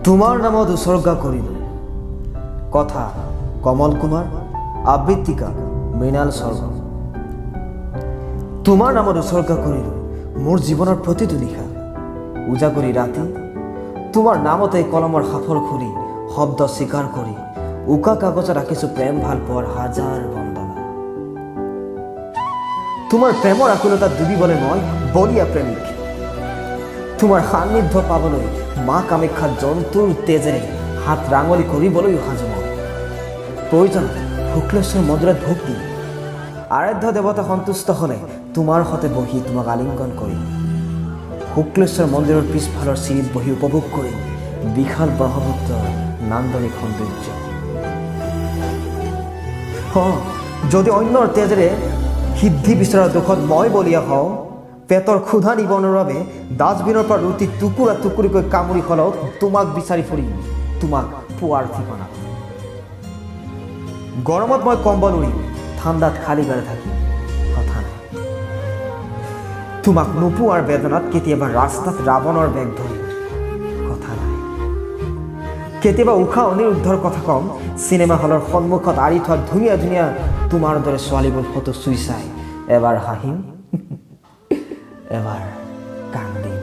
তোমাৰ নামত উছৰ্গা কৰিলোঁ। কথা কমল কুমাৰ, আবৃত্তিকাৰ মৃণাল স্বৰ্গ। তোমাৰ নামত উছৰ্গা কৰিলোঁ মোৰ জীৱনৰ প্ৰতিটো নিশা, উজাগৰী ৰাতি। তোমাৰ নামতে কলমৰ সাঁফৰ খুলি, শব্দ স্বীকাৰ কৰি উকা কাগজত আঁকিছোঁ প্ৰেম ভাল পোৱাৰ হাজাৰ বন্দনা। তোমাৰ প্ৰেমৰ আকুলতাত ডুবিবলৈ মই বলীয়া প্ৰেমিক। তোমাৰ সান্নিধ্য পাবলৈ মা কামাখ্যাত জন্তুৰ তেজেৰে হাত ৰাঙলী কৰিবলৈও সাজু মই। প্ৰয়োজনত শুক্লেশ্বৰ মন্দিৰত ভোগ দিম। আৰাধ্য দেৱতা সন্তুষ্ট হ'লে তোমাৰ সতে বহি তোমাক আলিংগন কৰিম। শুক্লেশ্বৰ মন্দিৰৰ পিছফালৰ চিৰিত বহি উপভোগ কৰিম বিশাল ব্ৰহ্মপুত্ৰৰ নান্দনিক সৌন্দৰ্য। যদি অন্যৰ তেজেৰে সিদ্ধি বিচৰাৰ দুখত মই বলীয়া হওঁ, পেটৰ ক্ষুধা নিবাৰণৰ বাবে ডাষ্টবিনৰ পৰা ৰুটি টুকুৰা টুকুৰিকৈ কামুৰি হ'লেও তোমাক বিচাৰি ফুৰিম তোমাক পোৱাৰ ঠিকনাত। গৰমত মই কম্বল উৰিম, ঠাণ্ডাত খালী গাৰে থাকিম, কথা নাই। তোমাক নোপোৱাৰ বেদনাত কেতিয়াবা ৰাস্তাত ৰাৱণৰ বেগ ধৰিম, কথা নাই। কেতিয়াবা ঊষা অনিৰুদ্ধৰ কথা ক'ম। চিনেমা হলৰ সন্মুখত আঁৰি থোৱা ধুনীয়া ধুনীয়া তোমাৰ দৰে ছোৱালীবোৰ ফটো চুই চাই এবাৰ হাঁহিম, এবাৰ কান্দিম।